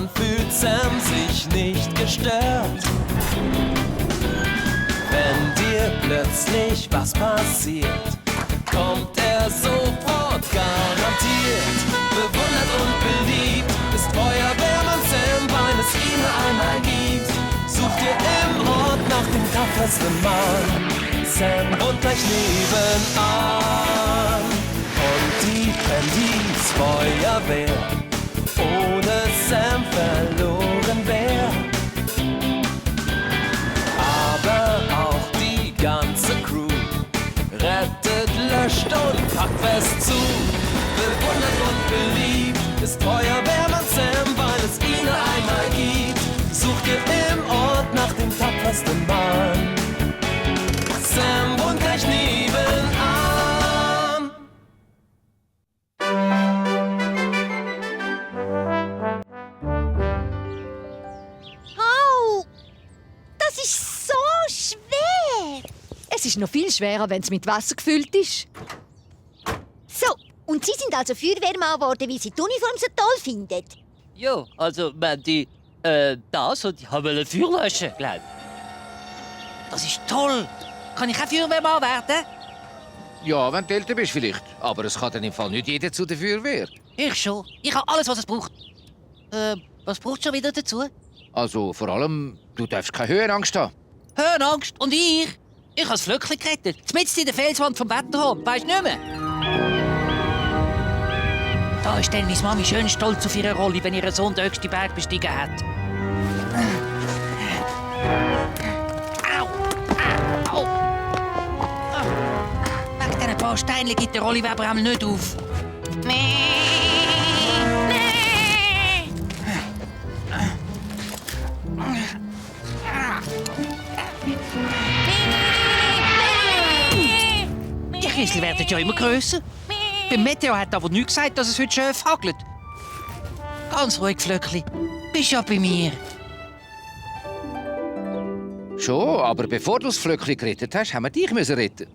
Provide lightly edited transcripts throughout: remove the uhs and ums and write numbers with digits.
dann fühlt Sam sich nicht gestört. Wenn dir plötzlich was passiert, kommt er sofort garantiert. Bewundert und beliebt ist Feuerwehrmann Sam, weil es ihn einmal gibt. Sucht ihr im Ort nach dem tapfersten Mann, Sam und gleich nebenan. Und die Bandits Feuerwehr ohne Sam verloren wär. Aber auch die ganze Crew rettet, löscht und packt fest zu. Bewundert und beliebt ist Feuerwehrmann Sam, weil es ihn einmal gibt. Sucht ihr im Ort nach dem tapfersten Mann, Sam wohnt gleich nebenan. Au! Das ist so schwer! Es ist noch viel schwerer, wenn es mit Wasser gefüllt ist. So, und Sie sind also Feuerwehrmann geworden, weil Sie die Uniform so toll finden? Ja, also, Mandy, das und ich habe eine Feuerlöscher, glaub. Das ist toll. Kann ich auch Feuerwehrmann werden? Ja, wenn du älter bist vielleicht. Aber es kann dann im Fall nicht jeder zu der Feuerwehr. Ich schon. Ich habe alles, was es braucht. Was braucht schon wieder dazu? Also vor allem, du darfst keine Höhenangst haben. Höhenangst. Und ich? Ich habe das Flöckchen gerettet. Mitten in der Felswand vom Wetterhorn. Weisst du nicht mehr? Da ist dann meine Mami schön stolz auf ihre Rolle, wenn ihr Sohn den höchsten Berg bestiegen hat. Au! Au! Wegen diesen paar Steinen gibt der Rolli Weber einmal nicht auf. Die Christel werden ja immer grösser. Beim Meteo hat aber nichts gesagt, dass es heute schön hagelt. Ganz ruhig, Flöckli. Bist ja bei mir. Schon, aber bevor du das Flöckchen gerettet hast, haben wir dich müssen retten.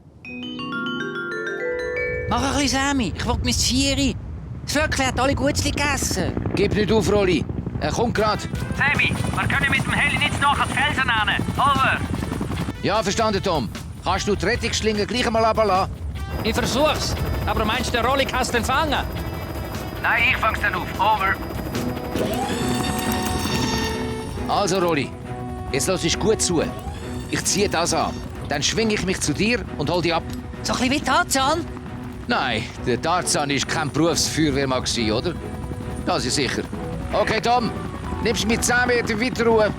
Mach ein bisschen Sammy. Ich will mein Vieri. Das Flöckli hat alle Gutzli gegessen. Gib nicht auf, Rolli. Er kommt gerade. Sammy, wir können mit dem Heli nicht nach ans Felsen nehmen. Over. Ja, verstanden, Tom. Kannst du die Rettungsschlinge gleich einmal runterlassen? Ich versuch's. Aber meinst du, der Rolli kann's den fangen? Nein, ich fang's dann auf. Over. Also, Rolli, jetzt lass ich gut zu. Ich ziehe das an. Dann schwinge ich mich zu dir und hol dich ab. So ein bisschen wie Tarzan. Nein, der Tarzan war kein Berufsfeuerwehrmann, oder? Das ist sicher. Okay, Tom, nimmst du mit 10 Metern weiter Ruhe.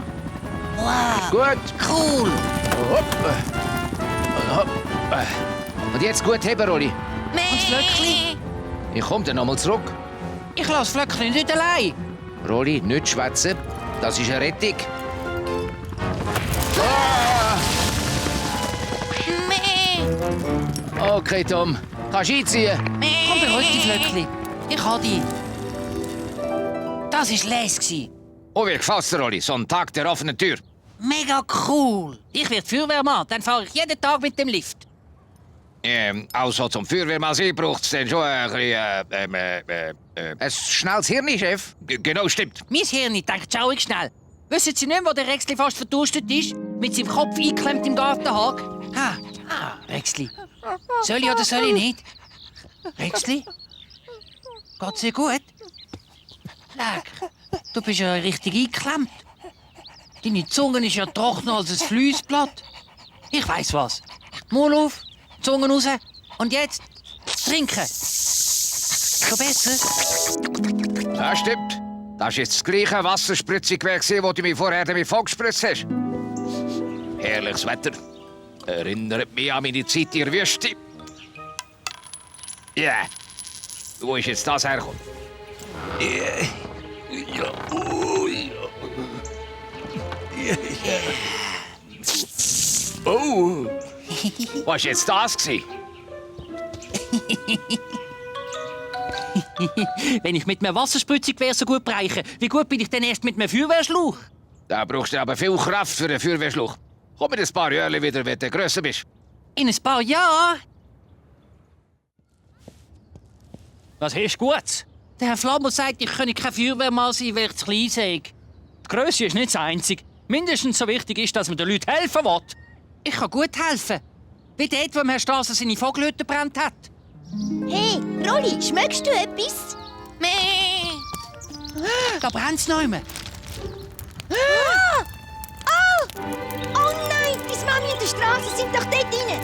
Wow. Gut. Cool. Hopp. Hopp. Und jetzt gut heben, Rolli. Und Flöckli? Ich komm dann nochmal zurück. Ich lasse Flöckli nicht allein. Rolli, nicht schwätzen. Das ist eine Rettung. Okay, Tom. Kannst du einziehen? Komm, beruhig dich, Flöckli. Ich habe dich. Das war Les. Oh, wie gefällt dir, Rolli? So ein Tag der offenen Tür. Mega cool. Ich werde Feuerwehrmann. Dann fahre ich jeden Tag mit dem Lift. Also zum Feuerwehrmann sein braucht es dann schon ein bisschen, ein schnelles Hirn, Chef. Genau, stimmt. Mein Hirn denkt schauig schnell. Wissen Sie nicht, wo der Rexli fast verdurstet ist? Mit seinem Kopf eingeklemmt im Gartenhag? Rexli. Soll ich oder soll ich nicht? Rexli? Geht's dir gut? Leck, du bist ja richtig eingeklemmt. Deine Zunge ist ja trockener als ein Fliessblatt. Ich weiss was. Maul auf, Zunge raus und jetzt trinken. So besser? Ja, stimmt. Das ist jetzt das gleiche Wasserspritzigwerk, das du mir vorher damit vollgespritzt hast. Herrliches Wetter. Erinnert mich an meine Zeit in der Wüste. Ja. Wo ist jetzt das hergekommen? Oh! Was war jetzt das? Wenn ich mit einem Wasserspritzigwehr so gut bereiche, wie gut bin ich denn erst mit einem Feuerwehrschlauch? Da brauchst du aber viel Kraft für einen Feuerwehrschlauch. Komm in ein paar Jahre wieder, wenn du grösser bist. In ein paar Jahren? Was hast du Gutes? Der Herr Flammer sagt, ich könne kein Feuerwehrmann sein, weil ich zu klein sei. Die Grösse ist nicht das Einzige. Mindestens so wichtig ist, dass man den Leuten helfen will. Ich kann gut helfen. Wie dort, wo Herr Strasser seine Vogelhütte brennt hat. Hey, Rolli, schmeckst du etwas? Da brennt's noch immer. Oh nein, deine Mami und die Straße sind doch dort rein.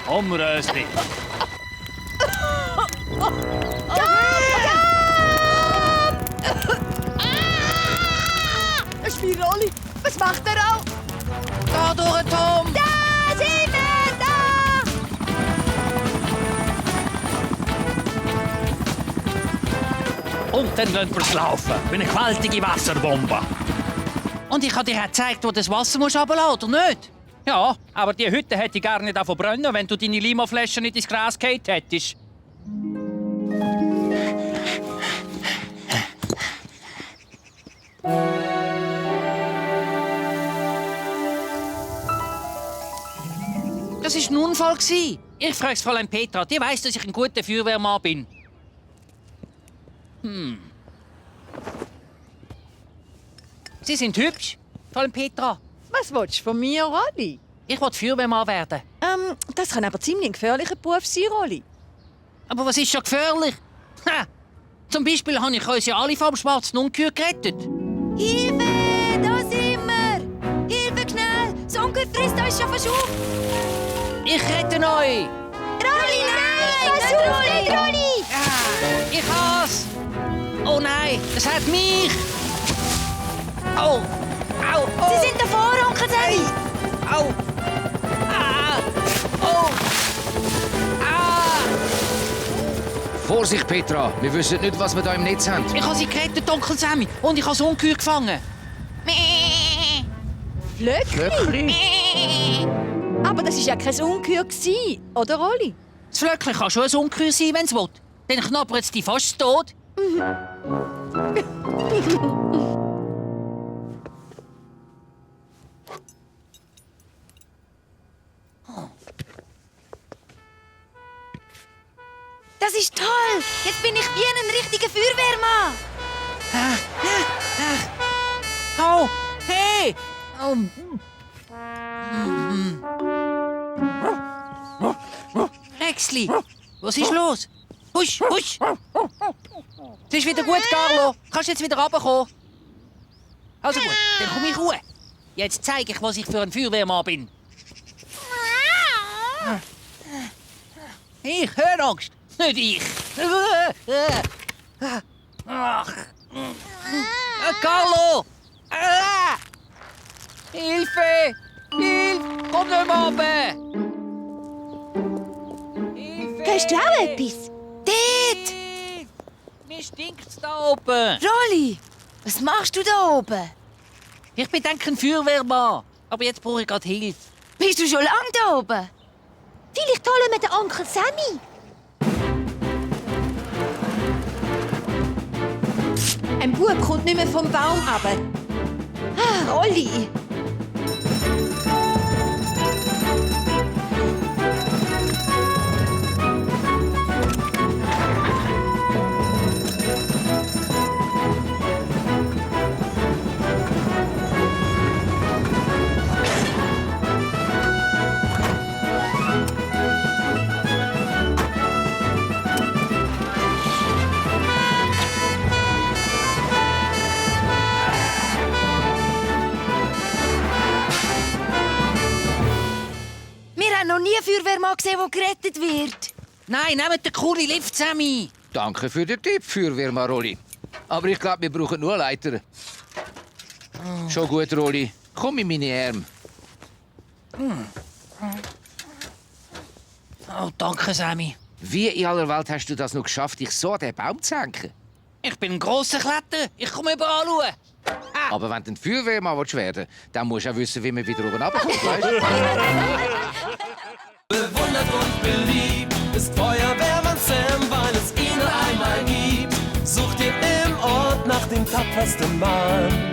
Komm, Rösli. Spiroli, was macht er auch? Da durch, Tom! Da sind wir, da! Und dann lassen wir es laufen. Wie eine gewaltige Wasserbombe. Und ich habe dir gezeigt, wo das Wasser runterlassen oder nicht? Ja, aber die Hütte hätte ich gar nicht davon brennen, wenn du deine Limoflasche nicht ins Gras gehalten hättest. Das war ein Unfall. Ich frage Fräulein Petra. Die weiss, dass ich ein guter Feuerwehrmann bin. Sie sind hübsch, Fräulein Petra. Was willst du von mir, Rolli? Ich will Feuerwehrmann werden. Das kann aber ziemlich ein gefährlicher Beruf sein, Rolli. Aber was ist schon gefährlich? Ha! Zum Beispiel habe ich uns ja alle vom schwarzen Ungeheuer gerettet. Hilfe, da sind wir! Hilfe, schnell! Das Ungeheuer frisst uns schon fast auf! Ich rette euch! Rolli, nein! Pass auf, nicht Rolli! Ich has! Oh nein, es hat mich! Au! Au! Oh. Sie sind davor, Onkel Sammy! Au! Ah! Oh! Ah! Vorsicht, Petra. Wir wissen nicht, was wir da im Netz haben. Ich habe sie gerettet, Onkel Sammy, und ich habe das Ungeheuer gefangen. Flöckli? Aber das war ja kein Ungeheuer, oder, Rolli? Das Flöckchen kann schon ein Ungeheuer sein, wenn es will. Dann knabbert es dich fast tot. Das ist toll! Jetzt bin ich wie ein richtiger Feuerwehrmann! Oh! Hey! Oh. Rexli, was ist los? Husch, husch! Es ist wieder gut, Carlo. Kannst du jetzt wieder runterkommen? Also gut, dann komm ich Ruhe. Jetzt zeige ich, was ich für ein Feuerwehrmann bin. Ich höre Angst, nicht ich. Ach. Carlo! Hilfe! Hilfe! Komm nicht mehr runter! Hilfe! Hast du auch etwas? Dort! Mir stinkt's da oben. Rolli, was machst du da oben? Ich bin denk ein Feuerwehrmann. Aber jetzt brauche ich gerade Hilfe. Bist du schon lange da oben? Vielleicht holen wir den Onkel Sammy. Ein Bub kommt nicht mehr vom Baum runter. Ah, Rolli! Wir haben noch nie einen Feuerwehrmann gesehen, der gerettet wird. Nein, nehmt den coolen Lift, Sammy. Danke für den Tipp, Feuerwehrmann Rolli. Aber ich glaube, wir brauchen nur Leiter. Schon gut, Rolli. Komm in meine Arme. Oh, danke, Sammy. Wie in aller Welt hast du das noch geschafft, dich so an den Baum zu hängen? Ich bin ein grosser Kletterer. Ich komme überall schauen. Aber wenn du ein Feuerwehrmann werden willst, dann musst du auch wissen, wie man wieder oben runterkommt, weißt du? Bewundert und beliebt ist Feuerwehrmann Sam, weil es ihn nur einmal gibt. Sucht ihr im Ort nach dem tapfersten Mann.